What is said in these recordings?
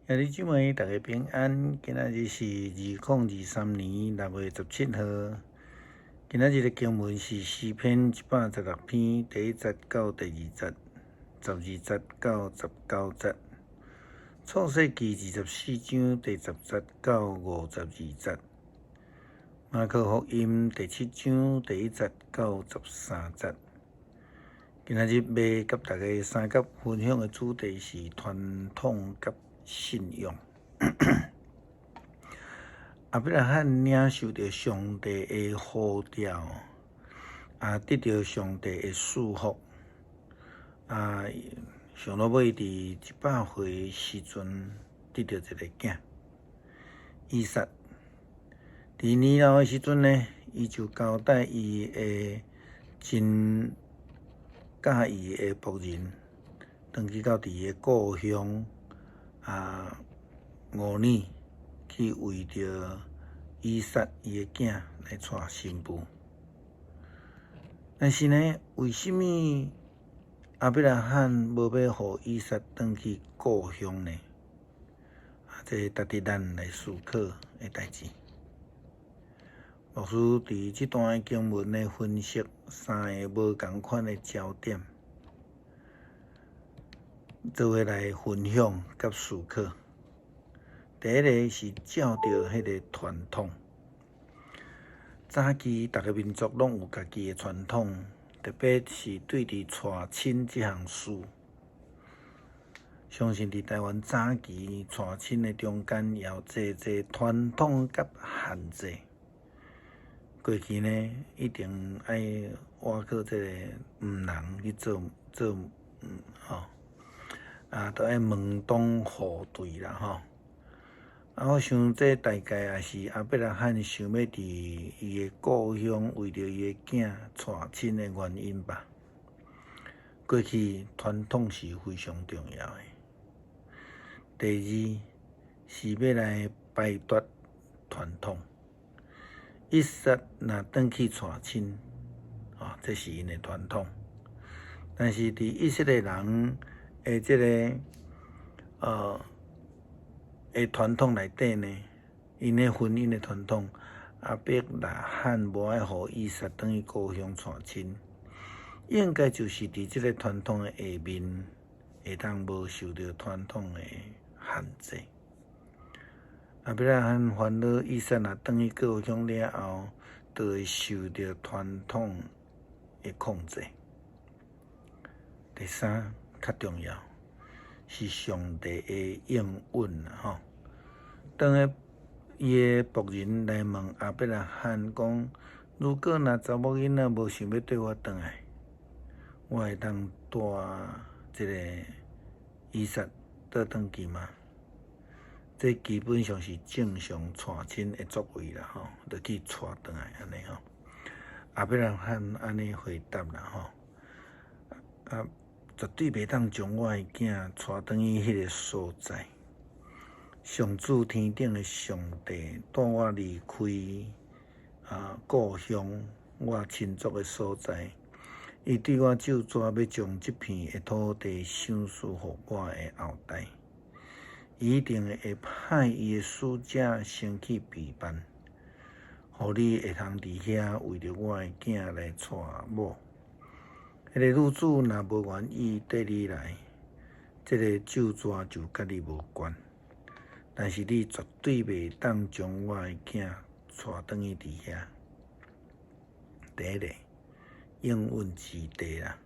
兄弟姊妹，大家平安。今仔日是2023年6月17號。今仔日的經文是詩篇116篇第一節到第二節，12節到19節。創世記24章第10節到52節。馬可福音第七章第一節到13節。今仔日欲佮大家相佮分享的主題是傳統佮信仰。亞伯拉罕領受著上帝的呼召，也得著上帝的祝福。啊，上落尾佇100歲時陣得著一个囝，以撒。佇年老的時陣呢，伊就交代伊的真佮意的僕人，轉去到佇伊的故鄉啊，吾珥去為著以撒伊的囝來娶新婦。但是呢，為啥物亞伯拉罕無欲予以撒轉去故鄉呢？啊，這值得咱來思考的代誌。牧師佇這段經文的分析三个無仝款的焦點，做伙來分享佮思考。第一个是照著彼个傳統，早期逐个民族攏有家己的傳統，特別是對佇娶親這項事。相信佇台灣早期娶親的中間，也有濟濟傳統佮限制。過去呢，一定愛倚靠這个媒人去做做，吼，啊，都愛門當戶對啦，吼。啊，我想這大概也是亞伯拉罕想欲佇伊的故鄉為著伊的囝娶親的原因吧。過去傳統是非常重要的。第二是欲來擺脫傳統。以撒若轉去娶親，哦，這是𪜶的傳統。但是佇以色列人的這个的傳統內底呢，𪜶的婚姻的傳統，亞伯拉罕無愛予以撒轉去故鄉娶親，應該就是佇這个傳統的下面，會當無受著傳統的限制。亞伯拉罕煩惱以撒若轉去故鄉了後，就會受著傳統的控制。第三，較重要是上帝的應允啦，吼。當彼伊的僕人來問亞伯拉罕講：如果若查某囡仔無想欲綴我轉來，我會當帶這个以撒倒轉去嗎？這基本上是正常娶親的作為啦，吼，就去帶轉來按呢吼。亞伯拉罕按呢回答啦，吼，啊，絕對袂當將我的囝帶轉去彼个所在。上主天頂的上帝帶我離開啊故鄉，我親族的所在，伊對我咒詛欲將這片的土地賞賜予我的後代。伊一定會派伊的使者先去備辦，予你會通佇遐為著我的囝來娶某。彼个女子若無願意綴你來，這个咒詛就佮你無關。但是你絕對袂當將我的囝帶轉去佇遐。第一个應允之地啦，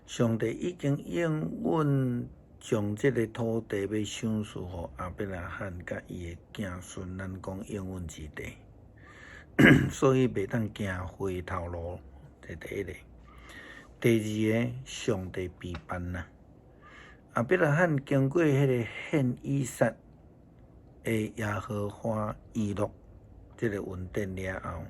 上帝已經應允將這个土地欲賞賜予亞伯拉罕佮伊的子孫，咱講應允之地，所以袂當行回頭路。這第一个。第二个，上帝備辦啦。亞伯拉罕經過彼个獻以撒的耶和華以勒這个恩典了後，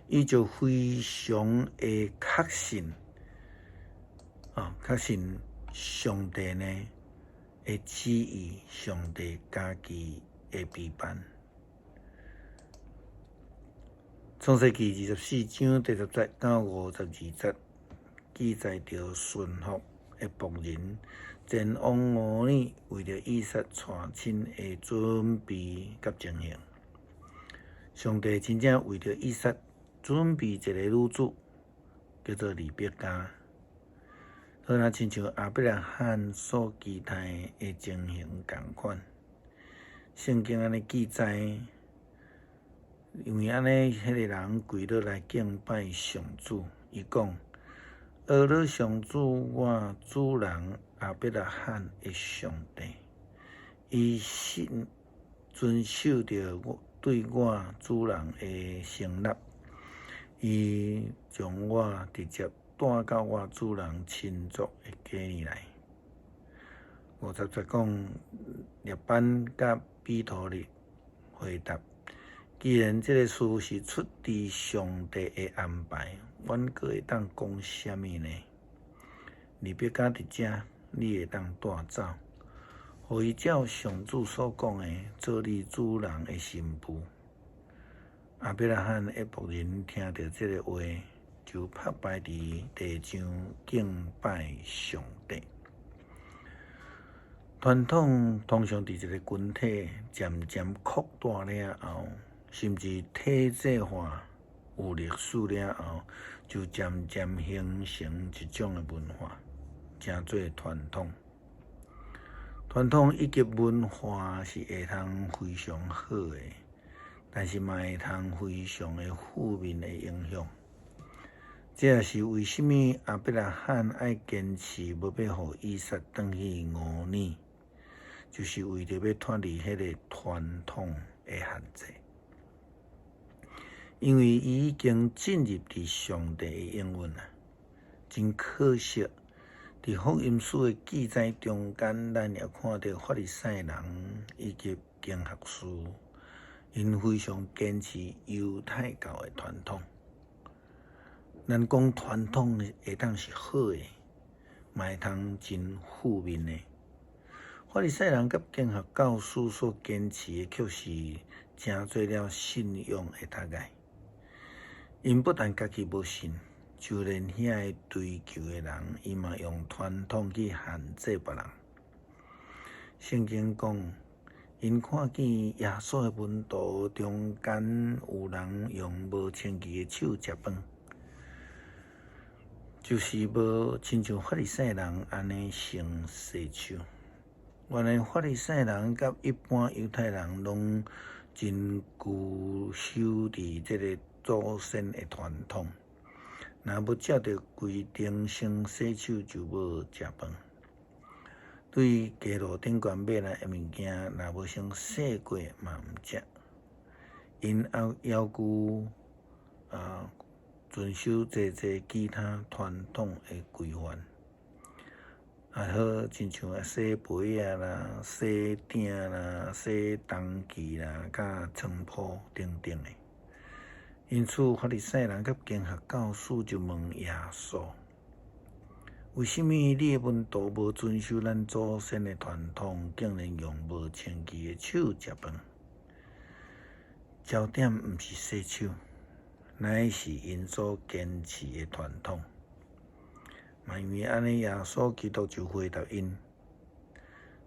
伊就非常的確信，啊，確信上帝呢的旨意，上帝家己的備辦。創世記24章第10節到52節記載著順服的的僕人前往俄珥，為著以撒娶親的準備佮情形。上帝真正為著以撒準備一个女子，叫做利百加。好若親像亞伯拉罕所期待的情形仝款。聖經按呢記載，因為按呢，彼个人跪落來敬拜上主，伊講：阿勒上主，我主人亞伯拉罕的上帝，伊信遵守著我對我主人的承諾，伊將我直接帶到我主人親族的家裡來。50節講，拉班佮彼土利回答：既然這个事是出佇上帝的安排，阮閣會當講啥物呢？利百加佇遮，你會當帶走，予伊照上主所講的，做你主人的新婦。亞伯拉罕的僕人聽著這个話，就仆拜佇地上敬拜上帝。傳統通常佇一个群體漸漸擴大了後，甚至體制化有歷史了後，就漸漸形成一種的文化，成做傳統。傳統以及文化是會通非常好的，但是嘛會通非常的負面的影響。這也是為啥物亞伯拉罕愛堅持無欲予以撒轉去俄珥，就是為著欲脫離彼个傳統的限制。因為伊已經進入佇上帝的應允啊！真可惜，佇福音書的記載中間，咱也看著法利賽人以及經學士，𪜶非常堅持猶太教的傳統。咱講傳統會當是好的，嘛會通真負面的。法利賽人佮經學教師所堅持的，卻是成做了信仰的窒礙。𪜶不但家己無信，就連遐个追求的人，伊嘛用傳統去限制別人。聖經講，𪜶看見耶穌的門徒中間有人用無清潔的手食飯，就是無親像法利賽人按呢先洗手。原來法利賽人佮一般猶太人攏真固守佇這个祖先的傳統，若無照著規定先洗手，就無食飯。對街路頂懸買來的物件，若無先洗過嘛毋食。𪜶也要求遵守濟濟其他傳統的規範，好親像洗杯仔啦、洗鼎啦、洗銅器啦、佮床鋪等等的。因此，法利賽人佮經學教師就問耶穌：為啥物你的門徒無遵守咱祖先的傳統，竟然用無清潔的手食飯？焦點毋是洗手，乃是𪜶所堅持的傳統。嘛因為按呢，耶穌基督就回答𪜶：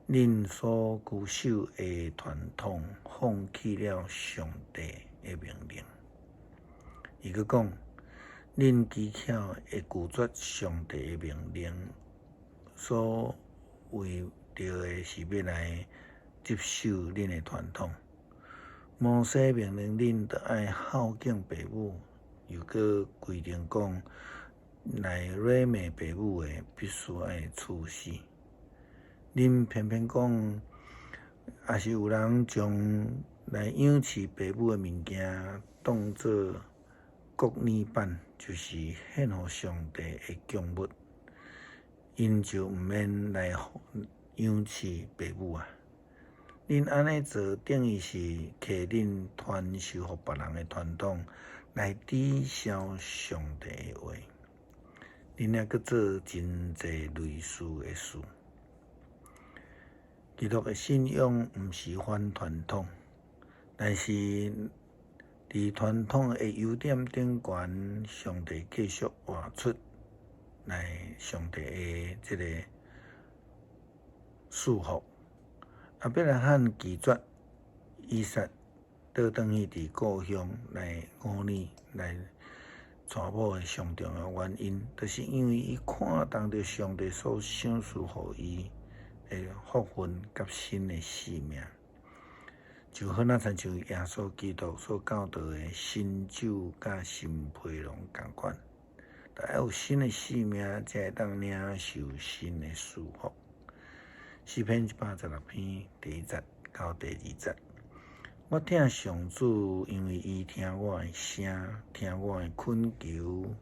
恁所固守的傳統，放棄了上帝的命令。伊閣講：恁機巧會拒絕上帝的命令，所為著的是欲來執守恁的傳統。摩西命令恁著愛孝敬爸母，又閣規定講，來辱罵爸母的，必須愛處死。恁偏偏講，若是有人將來養飼爸母的物件當做穀米板，就是獻予上帝的供物，𪜶就毋免來養飼爸母啊。恁按呢做，等於是摕恁傳授予別人的傳統來抵消上帝的話。恁猶閣做真濟類似的事。基督的信仰毋是反傳統，但是佇傳統的優點頂懸，上帝繼續活出來上帝的這个賜福。亞伯拉罕拒絕以撒倒轉去佇故鄉來吾珥來娶某的上重要原因，就是因為伊看重著上帝所賞賜予伊的福分佮新的生命，就好若親像耶穌基督所教導的新酒佮新皮囊仝款，著愛有新的生命，才會當領受新的賜福。詩篇116篇第1節到第2節，我疼上主，因為伊聽我的聲，聽我的懇求，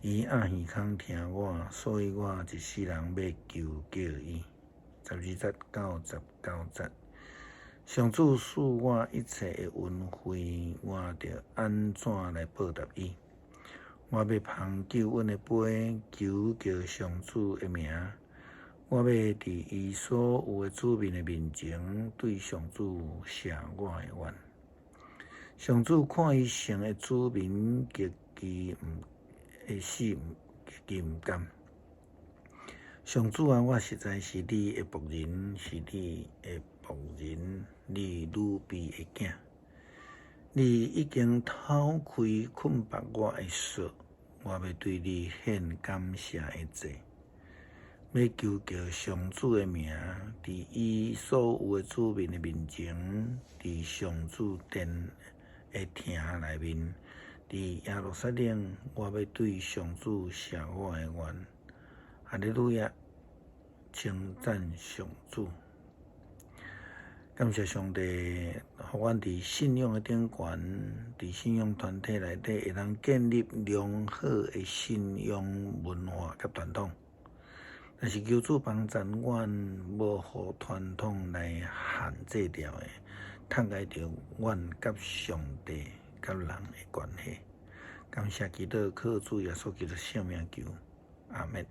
伊掩耳孔聽我，所以我一世人欲求告伊。12節到19節，上主賜我一切的恩惠，我著按怎來報答伊？我欲捧救恩的杯，求告上主的名。我欲佇伊所有的子民的面前，對上主謝我的願。上主看伊聖的子民極其毋的死極其毋甘。上主啊，我實在是你的僕人，是你的僕人，你預備的囝。你已經透開捆縛我的索，我欲對你獻感謝的祭。欲求告上主的名，佇伊所有的子民的面前，佇上主殿的廳內面，佇耶路撒冷，我欲對上主謝我的願。哈利路亞，稱讚上主。感謝上帝，予阮佇信仰的頂懸，佇信仰團體內底，會當建立良好的信仰文化佮傳統。但是求主幫贊阮，無予傳統來限制著的，窒礙著阮佮上帝佮人的關係。感謝基督，靠主耶穌基督聖名求，阿們。